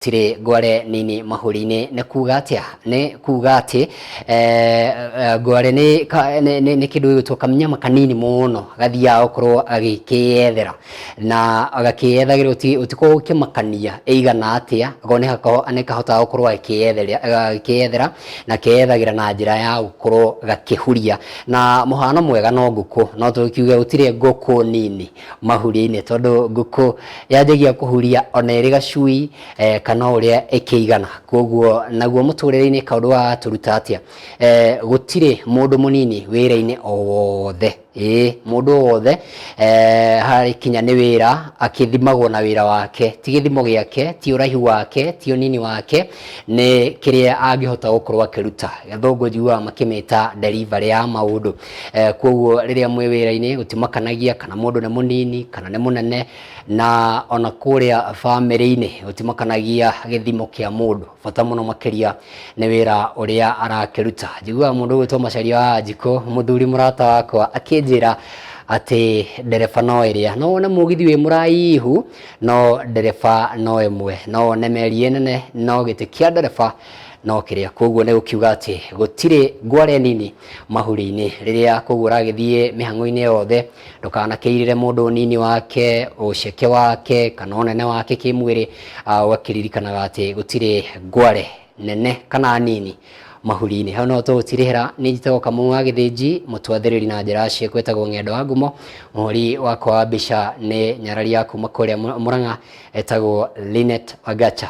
Gũtirĩ ngware nini mahũri-inĩ nĩ kuga atĩa? Nĩ kuga atĩ ngware nĩ nĩ kĩndũ gĩgwĩtwo kamnyama kanini mũno gathiaga gũkorwo gagĩkĩyethera na gakĩyethagĩra ũtikoragwo ũkĩmakania ĩigana atĩa, ko nĩ kahotaga gũkorwo gagĩkĩyethera na keyethagĩra na njĩra ya gũkorwo gakĩhuria. Na mũhano mwega no ngũkũ, no tũkiuge gũtirĩ ngũkũ nini mahuria-inĩ tondũ ngũkũ yanjagia kũhuria ona ĩrĩ gacui kana o ũrĩa ĩkĩigana. Koguo naguo mũtũrĩre-inĩ kaũndũ gaka gatũruta atĩa? Gũtirĩ mũndũ mũnini wĩra-inĩ o wothe, ĩĩ mũndũ o wothe harĩkinya nĩ wĩra akĩthimagwo na wĩra wake, ti gĩthimo gĩake, ti ũraihu wake, ti ũnini wake, nĩ kĩrĩa angĩhota gũkorwo akĩruta. Gĩthũngũ njiguaga makĩmĩta delivery ya maũndũ. Koguo rĩrĩa mwĩ wĩra-inĩ gũtimakanagia kana mũndũ nĩ mũnini kana nĩ mũnene, na ona kũrĩa bamĩrĩ-inĩ gũtimakanagia gĩthimo kĩa mũndũ, bata mũno makĩria nĩ wĩra ũrĩa arakĩruta. Njiguaga mũndũ ũgwĩtwo Macharia wa Wanjikũ, mũthuri mũrata wakwa akĩnjĩra atĩ ndereba no ĩrĩa, no wone mũgithi wĩ mũraihu no ndereba no ĩmwe, no wone meri ĩ nene no gĩtĩ kĩa ndereba no kĩrĩa. Koguo nĩ gũkiuga atĩ gũtirĩ ngware nini mahuri-inĩ. Rĩrĩa koguo ũragĩthiĩ mĩhang'o-inĩ yothe ndũkanakĩirĩre mũndũ ũnini wake, ũceke wake kana ũnene wake kĩmwĩrĩ, ũgakĩririkanaga atĩ gũtirĩ ngware nene kana nini mahuri-inĩ. Hau no tũgũtirĩhĩra. Niĩ njĩtagwo Kamau wa Gĩthĩnji, mũtwathĩrĩri na njĩra ya ciĩko etagwo Ng'endo wa Ngumo, mũhũri wakwa wa mbica nĩ nyarari ya kuma kũrĩa Mũrang'a etagwo Linet Wagacha.